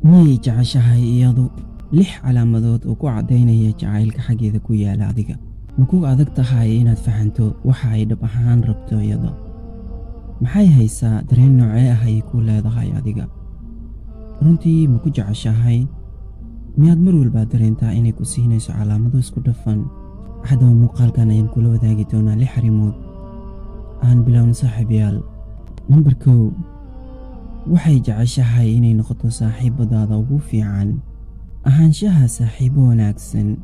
Miyay jeceshahay iyadu? 6 calaamadood oo ku caddaynaya jacaylka xaggeeda ku yaala adiga. Ma ku adag tahay inaad fahanto waxa ay dhab ahaan rabto iyada? Maxay haysaa dareen noocee ah ay ku leedahay adiga? Runtii ma ku jeceshahay? Miyaad mar walba dareentaa inay ku siinayso calaamado isku dhafan? Haddaba muuqaalkan ayaan kula wadaagi doonaa 6 arrimood. Aan bilowno saaxiibayaal. Nambar 1, waxay jeceshahay inay noqoto saaxiibadaada ugu fiican. Ahaanshaha saaxiibo wanaagsan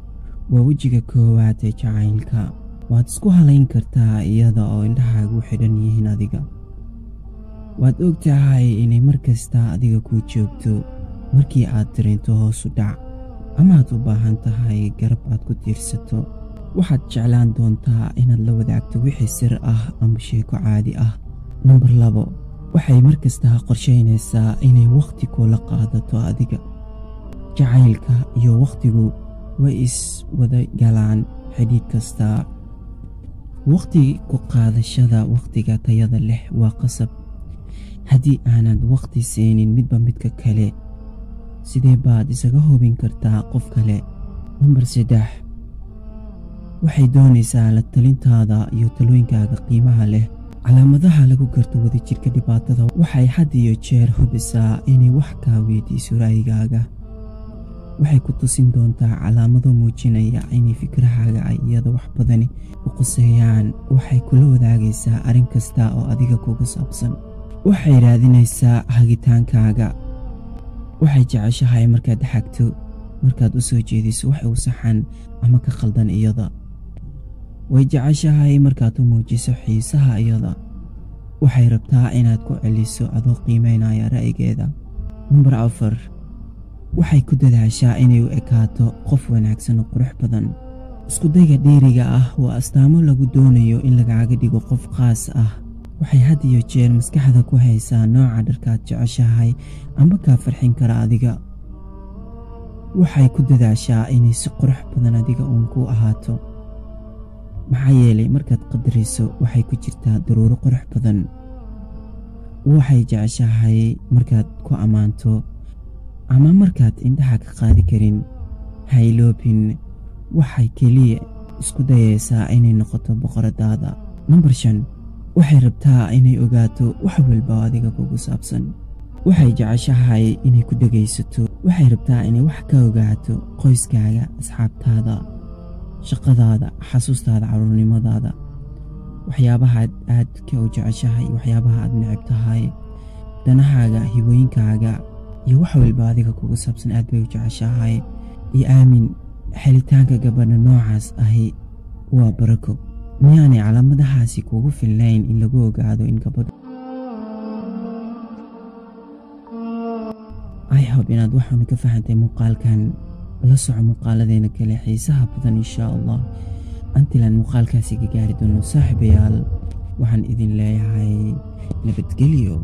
waa wejiga koowaad ee jacaylka. Waad isku halayn kartaa iyada oo indhahaagu xidhan yihiin adiga. Waad ogtahay inay mar kasta adiga kuu joogto markii aad dareento hoos u dhac ama aad u baahan tahay garab aad ku tiirsato. Waxaad jeclaan doontaa inaad la wadaagto wixii sir ah ama sheeko caadi ah. Nambar 2, waxay mar kasta qorsheynaysaa inay waqti kula qaadato adiga. Jacaylka iyo waqtigu way is wada galaan xidhiidh kasta. Waqti ku qaadashada waqtiga tayada leh waa qasab. Haddii aanad waqti siinin midba midka kale, sidee baad isaga hubin kartaa qof kale? Nambar 3, waxay doonaysaa la talintaada iyo talooyinkaaga qiimaha leh. Calaamadaha lagu garto wadajirka dhibaatada waxay had iyo jeer hubisaa inay wax kaa weydiiso ra'yigaaga. Waxay ku tusin doontaa calaamado muujinaya inay fikrahaaga ay iyada wax badani u quseeyaan. Waxay kula wadaagaysaa arrin kasta oo adiga kugu saabsan. Waxay raadinaysaa hagitaankaaga. Waxay jeceshahay markaad xagto, markaad u soo jeediso wax u saxan ama ka khaldan iyada. Way jeceshahay markaad u muujiso xiisaha iyada. Waxay rabtaa inaad ku celiso adoo qiimeynaya ra'yigeeda. Nambar 4, waxay ku dadaashaa inay u ekaato qof wanaagsan oo qurux badan. Isku dayga dheeriga ah waa astaamo lagu doonayo in lagaaga dhigo qof khaas ah. Waxay had iyo jeer maskaxda ku haysaa nooca dharkaad jeceshahay ama kaa farxin kara adiga. Waxay ku dadaashaa inay si qurux badan adiga uun ku ahaato. Maxaa yeelay markaad qadariso waxay ku jirtaa daruuro qurux badan. Waxay jeceshahay markaad ku ammaanto ama markaad indhaha ka qaadi karin. Ha iloobin, waxay keliya isku dayaysaa inay noqoto boqoradaada. Nambar 5, waxay rabtaa inay ogaato wax walba oo adiga kugu saabsan. Waxay jeceshahay inay ku dhegaysato. Waxay rabtaa inay wax ka ogaato qoyskaaga, asxaabtaada, shaqadaada, xasuustaada, carruurnimadaada, waxyaabaha aad ka u jeceshahay, waxyaabaha aad neceb tahay, danahaaga, hibooyinkaaga iyo wax walba adiga kugu saabsan aad bay u jeceshahay. Iyo aamin, helitaanka gabadha noocaas ahi waa barako. Miyaanay calaamadahaasi kugu filnayn in lagu ogaado in gabadhu I hope inaad waxaanu ka fahantay muuqaalkan. La soco muuqaaladeena kale xiisaha badan insha Allah. Antilan muuqaalkaasi ka gaari doono saaxiibayaal. Waxaan idin leeyahay nabadgelyo.